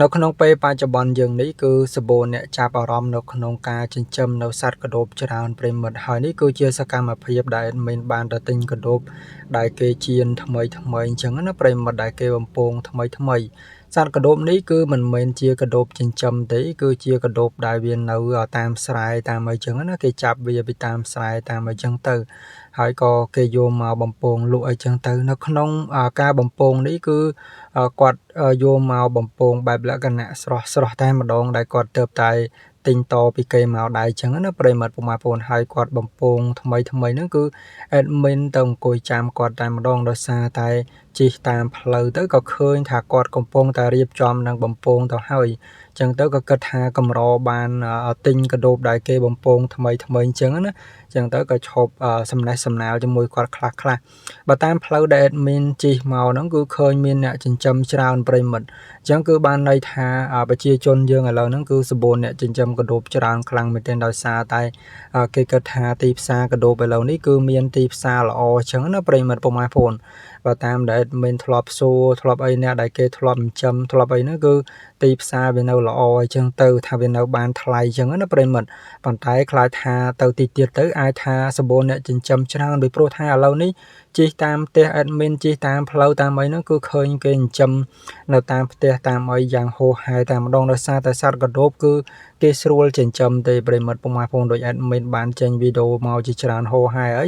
នៅក្នុងពេលបច្ចុប្បន្នយើងនេះគឺសម្បូរអ្នកចាប់អារម្មណ៍នៅក្នុងការចិញ្ចឹមនៅសត្វកណ្ដូបច្រើនប្រិយមិត្តហើយនេះគឺជាសកម្មភាពដែល admin បានទៅទិញកណ្ដូបដែលគេចៀនថ្មីថ្មីអញ្ចឹងណាប្រិយមិត្តដែលគេបំពងថ្មីថ្មីសត្វកណ្ដូបនេះគឺមិនមែនជាកណ្ដូបចិញ្ចឹមទេគឺជាកណ្ដូបដែលវានៅតាមស្រែតាមអីចឹងណាគេចាប់វាពីតាមស្រែតាមអីចឹងទៅហើយក៏គេយកមកបំពងលក់អីចឹងទៅនៅក្នុងការបំពងនេះគឺគាត់យកមកបំពងបែបលក្ខណៈស្រស់ស្រស់តែម្ដងដែលគាត់ទៅតែទិញតពីគេមកដែរអញ្ចឹងណាប្រិយមិត្តពុកម៉ែបងប្អូនហើយគាត់បំពងថ្មីថ្មីហ្នឹងគឺ admin ទៅអង្គុយចាំគាត់តែម្ដងដោយសារតែជិះតាមផ្លូវទៅក៏ឃើញថាគាត់កំពុងតែរៀបចំនឹងបំពងទៅហើយអញ្ចឹងទៅក៏គិតថាកម្របានទិញកណ្ដូបដែលគេបំពងថ្មីថ្មីអញ្ចឹងណាអញ្ចឹងទៅក៏ឈប់សំណេះសំណាលជាមួយគាត់ខ្លះខ្លះបើតាមផ្លូវដែល admin ជិះមកហ្នឹងគឺឃើញមានអ្នកចិញ្ចឹមច្រើនប្រិយមិត្តអញ្ចឹងគឺបានន័យថាប្រជាជនយើងឥឡូវហ្នឹងគឺសម្បូរអ្នកចិញ្ចឹមកណ្ដូបច្រើនខ្លាំងមែនទែនដោយសារតែគេគិតថាទីផ្សារកណ្ដូបឥឡូវនេះគឺមានទីផ្សារល្អអញ្ចឹងណាប្រិយមិត្តពុកម៉ែបងប្អូនបើតាមដែល admin ធ្លាប់សួរធ្លាប់អីអ្នកដែលគេធ្លាប់ចិញ្ចឹមធ្លាប់អីហ្នឹងគឺទីផ្សារវានៅល្អអញ្ចឹងទៅថាវានៅបានថ្លៃអញ្ចឹងណាប្រិយមិត្តប៉ុន្តែខ្លាចថាទៅទីទៀតទៅអាចថាសម្បូរអ្នកចិញ្ចឹមច្រើនពីព្រោះថាឥឡូវនេះជិះតាមផ្ទះ admin ជិះតាមផ្លូវតាមអីហ្នឹងគឺឃើញគេចិញ្ចឹមនៅតាមផ្ទះតាមអីយ៉ាងហូរហែតែម្ដងដោយសារតែសត្វកណ្ដូបគឺគេស្រួលចិញ្ចឹមទេប្រិយមិត្តពុកម៉ែបងប្អូនដូច admin បានចេញវីដេអូមកជាច្រើនហូរហែអី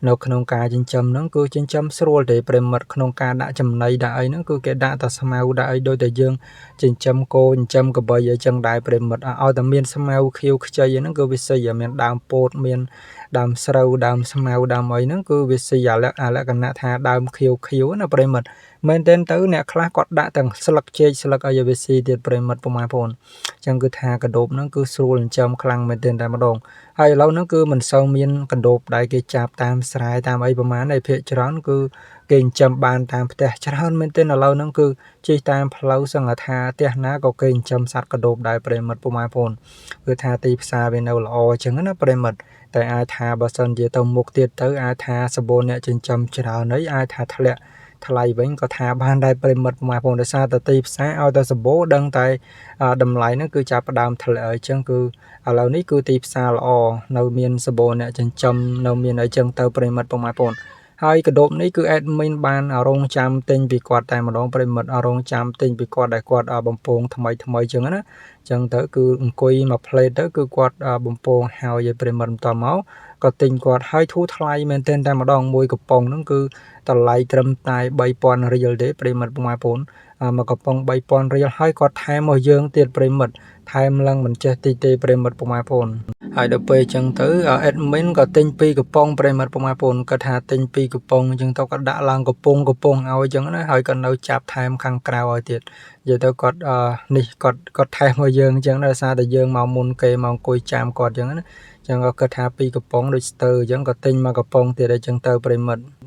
នៅក្នុងការចិញ្ចឹមហ្នឹងគឺចិញ្ចឹមស្រួលទេប្រិយមិត្តក្នុងការដាក់ចំណីដាក់អីហ្នឹងគឺគេដាក់តែស្មៅដាក់អីដូចតែយើងចិញ្ចឹមគោចិញ្ចឹមក្របីអីចឹងដែរប្រិយមិត្តឲ្យតែមានស្មៅខៀវខ្ចីហ្នឹងគឺវាស៊ីឲ្យមានដើមពោតមានដើមស្រូវដើមស្មៅដើមអីហ្នឹងគឺវាស៊ីអាលក្ខណៈថាដើមខៀវខៀវណាប្រិយមិត្តមែនទែនទៅអ្នកខ្លះគាត់ដាក់ទាំងស្លឹកចេកស្លឹកអីឲ្យវាស៊ីទៀតប្រិយមិត្តពុកម៉ែបងប្អូនអញ្ចឹងគឺថាកណ្ដូបហ្នឹងគឺស្រួលចិញ្ចឹមខ្លាំងមែនទែនតែម្ដងហើយឥឡូវហ្នឹងគឺមិនសូវមានកណ្ដូបដែលគេចាប់តាមស្រែតាមអីប្រហែលឯភាគច្រើនគឺគេចិញ្ចឹមបានតាមផ្ទះច្រើនមែនទែនឥឡូវហ្នឹងគឺជិះតាមផ្លូវសឹងថាផ្ទះណាក៏គេចិញ្ចឹមសត្វកណ្ដូបដែរប្រិយមិត្តពុកម៉ែបងប្អូនគឺថាទីផ្សារវានៅល្អអញ្ចឹងណាប្រិយមិត្តតែអាចថាបើសិនជាទៅមុខទៀតទៅអាចថាសម្បូរអ្នកចិញ្ចឹមច្រើនហើយអាចថាធ្លាក់ថ្លៃវិញក៏ថាបានដែរប្រិយមិត្តពុកម៉ែបងប្អូនដោយសារតែទីផ្សារឲ្យតែសម្បូរដឹងតែតម្លៃហ្នឹងគឺចាប់ផ្ដើមធ្លាក់ហើយអញ្ចឹងគឺឥឡូវនេះគឺទីផ្សារល្អនៅមានសម្បូរអ្នកចិញ្ចឹមនៅមានអីចឹងទៅប្រិយមិត្តពុកម៉ែបងប្អូនហើយកណ្ដូបនេះគឺ admin បានរងចាំទិញពីគាត់តែម្ដងប្រិយមិត្តរងចាំទិញពីគាត់ដែលគាត់បំពងថ្មីថ្មីចឹងណាចឹងទៅគឺអង្គុយមួយផ្លេតទៅគឺគាត់បំពងហើយឲ្យប្រិយមិត្តបន្តមកក៏ទិញគាត់ហើយធូរថ្លៃមែនទែនតែម្ដងមួយកំប៉ុងហ្នឹងគឺតម្លៃត្រឹមតែ3000រៀលទេប្រិយមិត្តពុកម៉ែបងប្អូនមួយកំប៉ុង3000រៀលហើយគាត់ថែមមកយើងទៀតប្រិយមិត្តថែមឡើងមិនចេះតិចទេប្រិយមិត្តពុកម៉ែបងប្អូនហើយដល់ពេលអញ្ចឹងទៅ admin ក៏ទិញពីរកំប៉ុងប្រិយមិត្តពុកម៉ែបងប្អូនគាត់ថាទិញពីរកំប៉ុងអញ្ចឹងទៅក៏ដាក់ឡើងកំប៉ុងកំប៉ុងឲ្យអញ្ចឹងណាហើយក៏នៅចាប់ថែមខាងក្រៅឲ្យទៀតនិយាយទៅគាត់នេះគាត់គាត់ថែមមកយើងអញ្ចឹងដោយសារតែយើងមកមុនគេមកអង្គុយចាំគាត់អញ្ចឹងណាអញ្ចឹងក៏គិតថាពីរកំប៉ុងដូចស្ទើអញ្ចឹងក៏ទិញមកកំប៉ុងទៀតអញ្ចឹងទៅប្រិយមិត្ត។